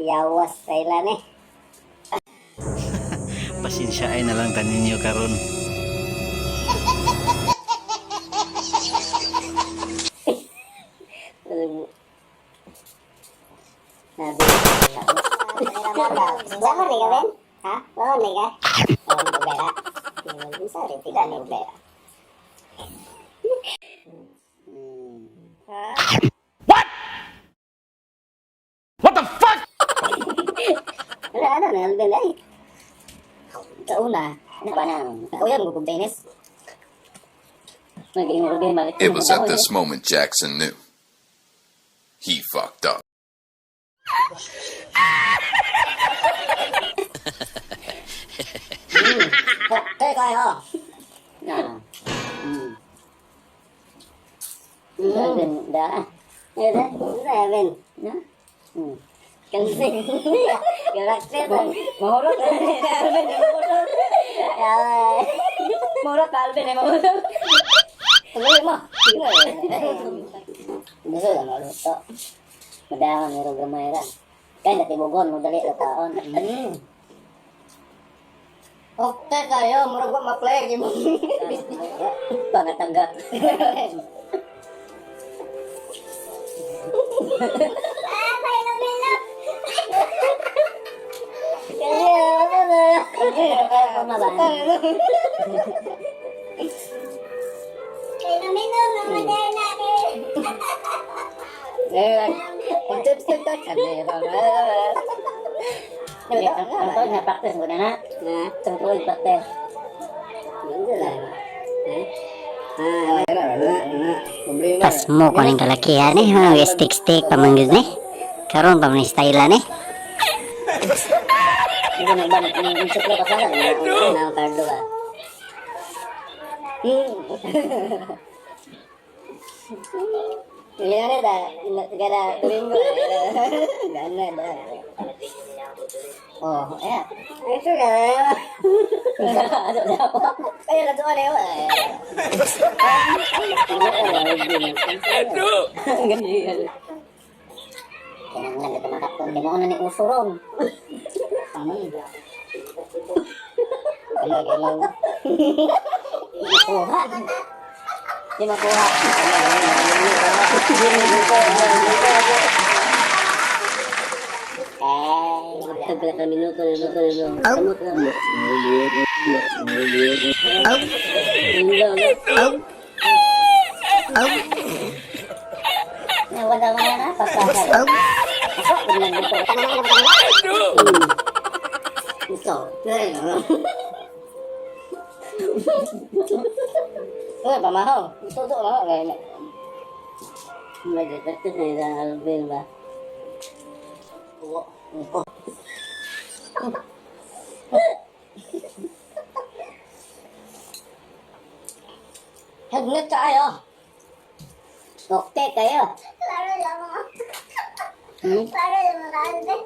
Yawas Thailand eh. Pasensya ay na lang taninyo karon. Nabi. Bangon ni ka, Ben? Ha? Bangon ni ka? Bangon ko bera. Sorry, tiga ni bera. What? What the fuck? Wala, ano na, Alvin, ay. Kauna, ano ba na? Kauyan mo kung Dennis. Nag-ingon ko din, mali. It was at this moment Jackson knew. He fucked up. Okay, kayo. Na. Alvin, da. Seven. Na. Kasi, karakter. Mahurot. Alvin, mahurot. Mahurot ka, Alvin, eh, mahurot. Tuloy mo. Gusto lang maluto. Madahan ni gamay ra. Kaya natibugon mo dali sa taon. Okay kayo, murag wa ma-play mo. Pangatanggap. Kasi ano na. Kaya ko na ba? Ang tuod nga practice mo na na. Na, Ang tuod practice. Pasmo ko ning kalakihan eh. Ano, stick-stick pamanggid ni. Karon pa man style ni. Hindi na ba nang insuklo ka pala. Na kardo ba. Gana da, gana Domingo. Gana da. Oh, eh. Ito ka. Kaya lang tuwa na yun. Ganyan. Kinanglan ito makatong. Di mo na ni uso ron. Ano, kailangan. Makuha. Di makuha. Eh, Tagla ka minuto, minuto, minuto. Kamot lang. Nawala mo na pasasa. Ako, bilang dito. Ito. Uy, pamahaw. Tuto na ako. Mag-practice na isang Alvin ba? Hagnat tayo. Okay kayo. Laro lang ako. Laro lang ako, Alvin.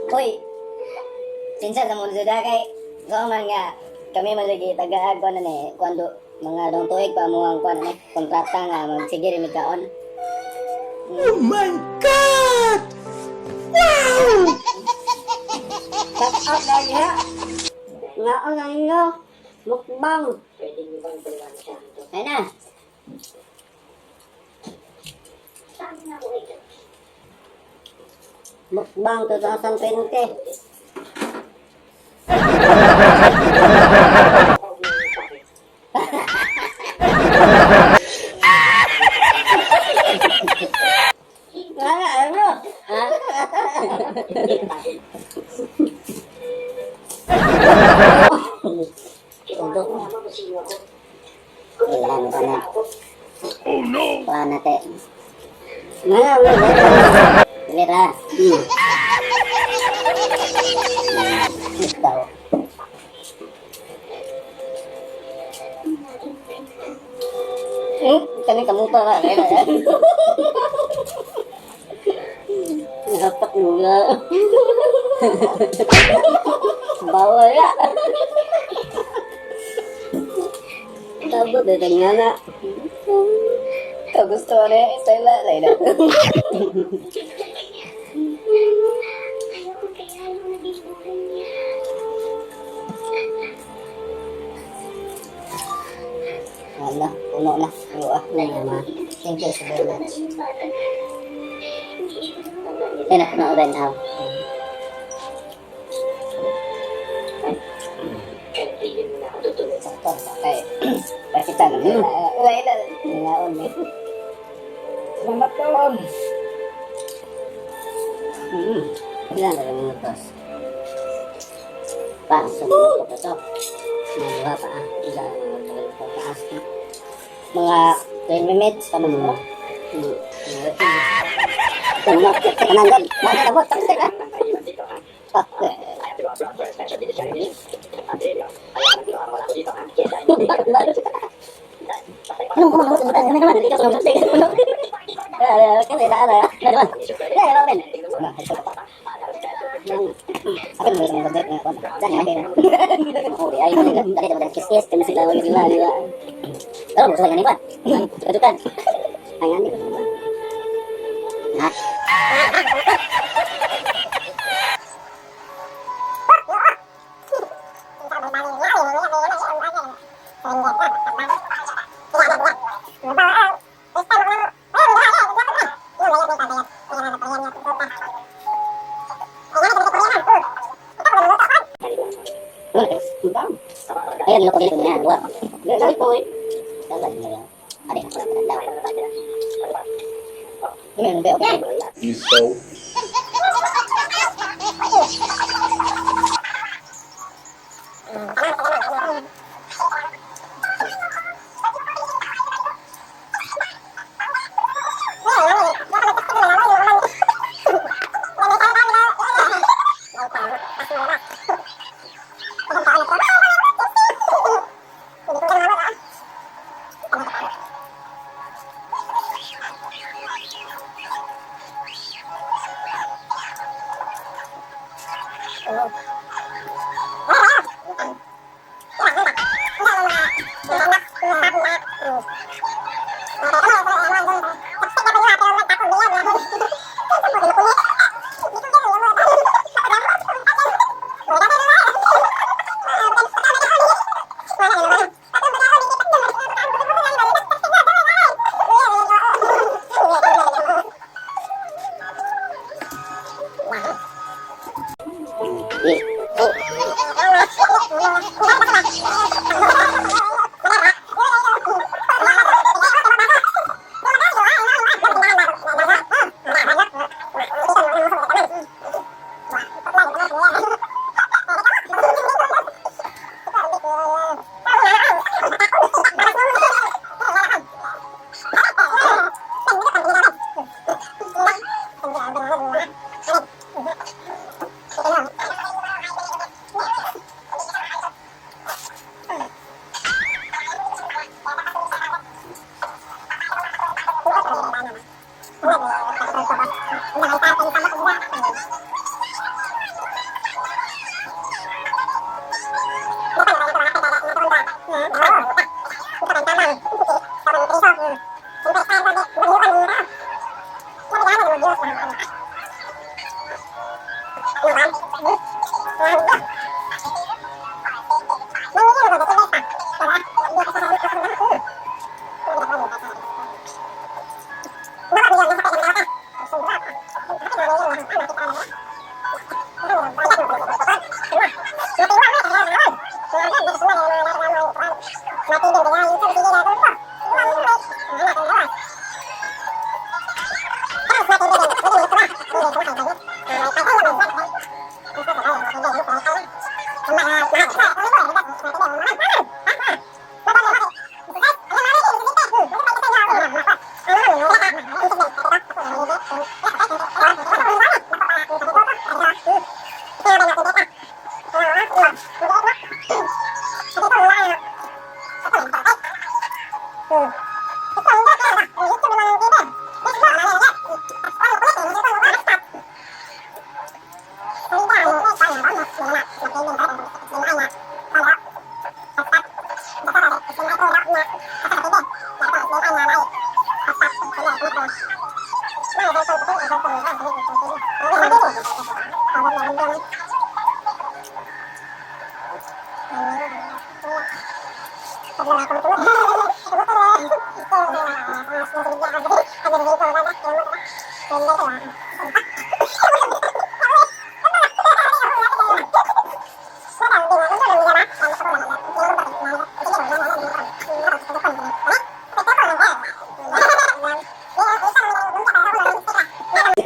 Uy, sinsa sa mundo da kay so man nga kami man lagi tagaag ko na ni kwando mga dong tuig pa mo ang kwan ni kontrata nga magsige rin kaon. Oh my God! Wow! Shout out lagi ha. Nga ang inyo. Mukbang. Ayun na. Mukbang 2020. Nga nga, ano? Ha? Udo. Ilan ko na. Oh no! Kuha na te. Nga nga, nga nga. Lira. Ikaw. Kani kamuta na. Nahapak mo nga. Bawal ya. Tabot na nga na. Kau gusto ni, style na. Lain na. Ayoko kaya yung naging buhay niya. Wala, puno na. Puno ah. Ngayon ma. Thank you so very much. Kaya na puno rin aw. Sakto, kay pakita na. Lain na. Ngaon ni. Salamat kaon. Ilan na rin minutos? Pa, sa minuto pa to. Mga duha pa ah. Ilan na rin pa taas na. Mga 10 minutes kamo mo. Tama, Kananggal. Mga na mo, taktik ah. Ah, Anong kumamot? Ano naman? You so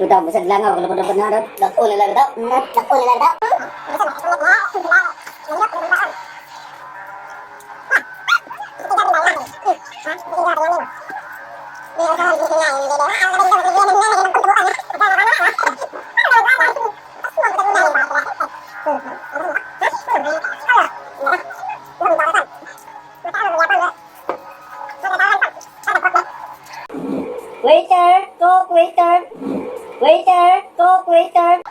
Kudaw, bisag langaw, kulubod na daw. Dako na lang daw. Dako na lang daw. Waiter, cook, waiter. Waiter, cook, waiter.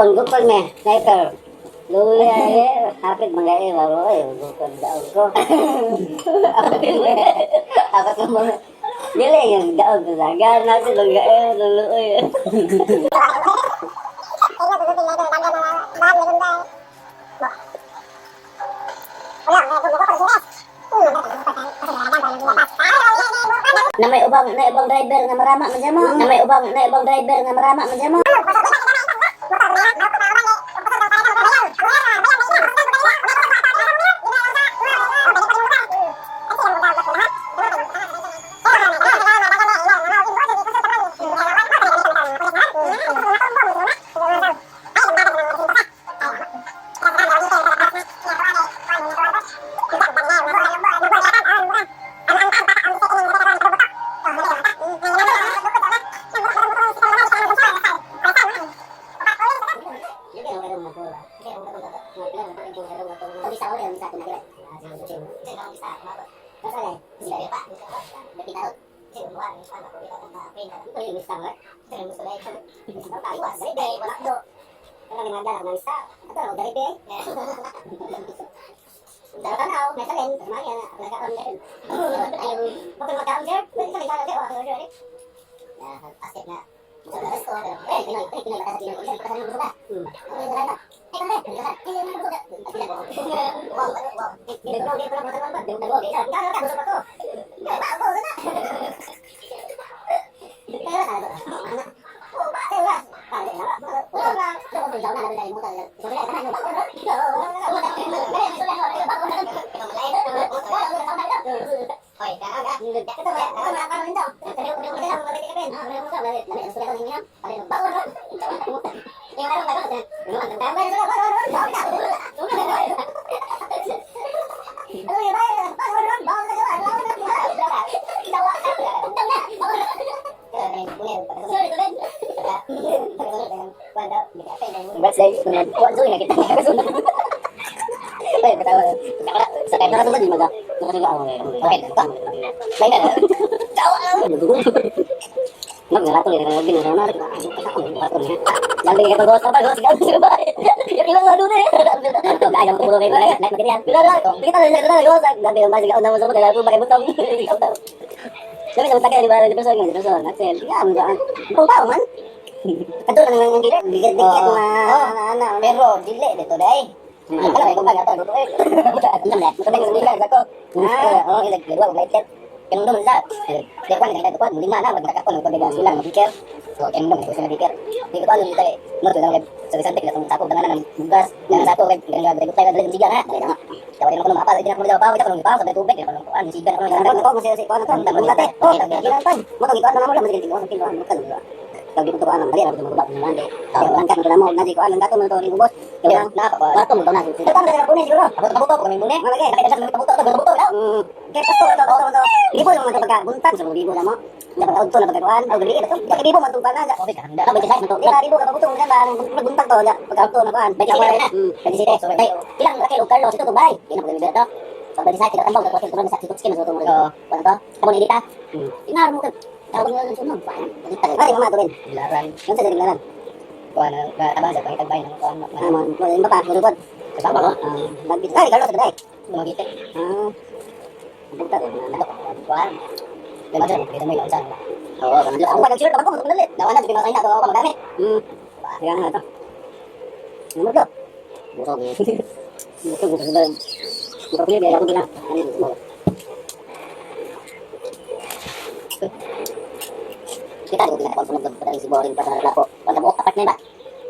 Gukol me, sniper. Luya eh, hapit mga eh, walo eh, gukol daog ko. Apat na mga, dili yung daog ko sa gana, silong eh, luluoy. Na may ubang driver nga marama man siya mo. Na may ubang driver nga marama man siya mo. Pero dili dito day. Wala ko pa ato eh. Ah, oh, ilag dua ko lighter. Kanong dum sa. Di ko na ko lima na magkakon ko biga sila mabikir. So kanong dum ko sila bikir. Di ko ano dito mo to lang sa bisante kay tong sako dangan ng bugas, ng sako kay ganang gagawin tayo dali siga na. Dali na. Tawagin ko mapal, di na ko daw pa, ko pa sa tubig, ko kuan siga na ko. Ko mo siya ko ano to. Oh, gilan mo to gikuan na mo lang mo mo mo. Tawag ko ano, dali ra ko mo ba mo Tawag ka mo na di ko ano dato mo to ni bos. Kaya na pa bato mo to na. Ito na pune siguro. Pabuto ko kami pune. Malagay nakita siya pabuto to pabuto daw. Kaya pasto to to to. Bibo mo to pagka buntan sa bibo na mo. Dapat auto na pagkakuan. Aw gabi ito. Kaya bibo man tong pana. Okay ka. Dapat ba to. Di bibo ka pabuto mo ba buntag to pagka auto na kuan. Bagi na. Bagi site. So ilang kay Carlos ito to bay. Ina mo to. So bagi sa kita tambang ko sa situk skin sa to mo. Kuan to. Amo ni edita. Inar mo ka. Tawag mo lang sunod. Ay, mama to ben. Bilaran. Yun sa bilaran. Kuan na tabang sa pangitag bay ng kuan. Ah, mo mo pa mo ko. Kasama ko. Nagbit. Ay, Carlos sa day. Lumagite. Ah. Buta ko na kuan. Lima dyan, kita mo yung unsa. Oo, ako pa nag-shirt ako mo dalit. Dawa na di pinakain na ako magamit. Kaya nga to. Ano to? Busog. Busog busog. Busog ni biya ako gina. Ano? Kita ko gina kung sunod pa si boring pa sa lapo. Pag mo apartment ba?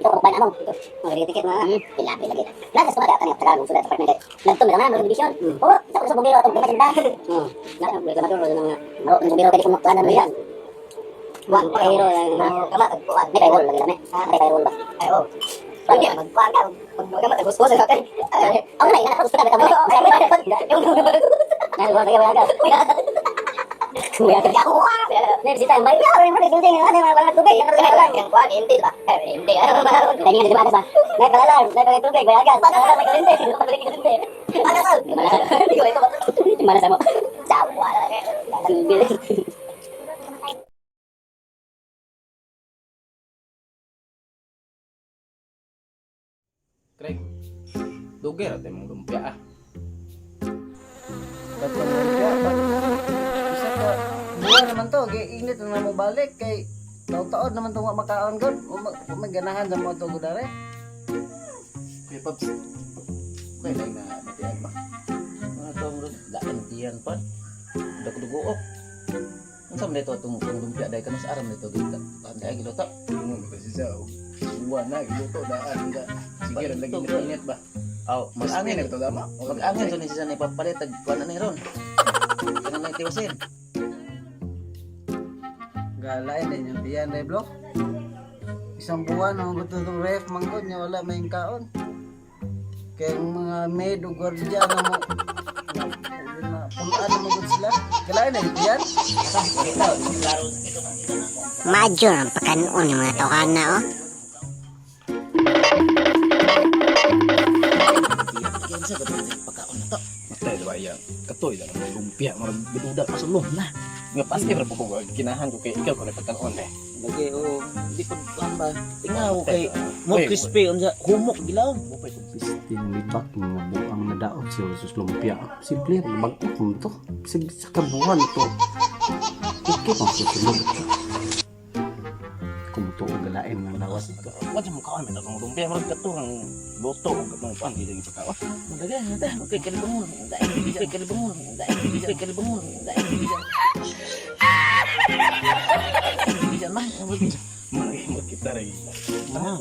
Ito ko pa na mo. Mga ticket na. Pila pila gid. Lagas ko ba ka Tagalog sudah apartment. Nagtum na naman division. Oh, sa ko sa bumbero atong ganda. Na reklamador na nga. Maro ng bumbero kay ko makuha na yan. Wan pero kama kuan may payrol lagi lami. May payrol ba? Ay oh. Lagi magkuan ka. Magkama gusto sa akin. Ako na ina gusto na kami. Na wa kaya wala ka. Kuya ka ako. Nebisita ang bay. May tubig. Yang kuan hindi ba? Hindi. Kanya di ba ba? May kalalar, may tubig, may agas. May kalinde. May kalinde. Mana sa mo? Jawa. Craig, dugay ra tayo mong lumpia ah. Katong lumpia ba? Isa ka buwan naman to, kay init na mo balik kay taod-taod naman to wa makaon gud. Wa may ganahan sa mo to gud are. Kuya Pabs, may lang na natiyan ba? Mga to bro, daan diyan pa. Dagdugo oh. Unsa man dito atong itong lumpia dai kanus aram dito gita. Dai giluto. Mo ba siya oh. Buwan na giluto daan ga. Sige ra lagi na init ba? Aw, Mas mag-angin na to dama. Mag-angin to ni siya ni papalit tag kuan na ni ron. Kana na tiwasin. Galain din yung tiyan day bro. Isang buwan ang gusto tong ref manggod niya wala may kaon. Kay ang mga maid o gwardiya na mo na pulaan na mo gud sila. Galain na yung tiyan. Madyo ang pagkanon ng mga tawhana, oh. Kinsa ba to pagkaon na to? Matay ba iya? Katoy lang ang lumpia murag biduda pa sulong na. Nga paske ra po ko ginahan ko kay ikaw ko na pagtan-on eh. Lagi oh, di ko kuan ba. Tingaw kay mo crispy unsa humok gilaw. Tinibak mga buang na daot siya sus lumpia. Simple, mag-up mo to. Sig sa kabuhan to. Okay pa susunod. Kung to galain ng lawas ito. Wa mo kaon man atong lumpia murag kato ang luto og katong kuan dili gyud pagkaon. Daga, da, okay kalibong, da, okay kalibong, da, okay kalibong, da. Bijan man. Murag mo kita ra. Ah.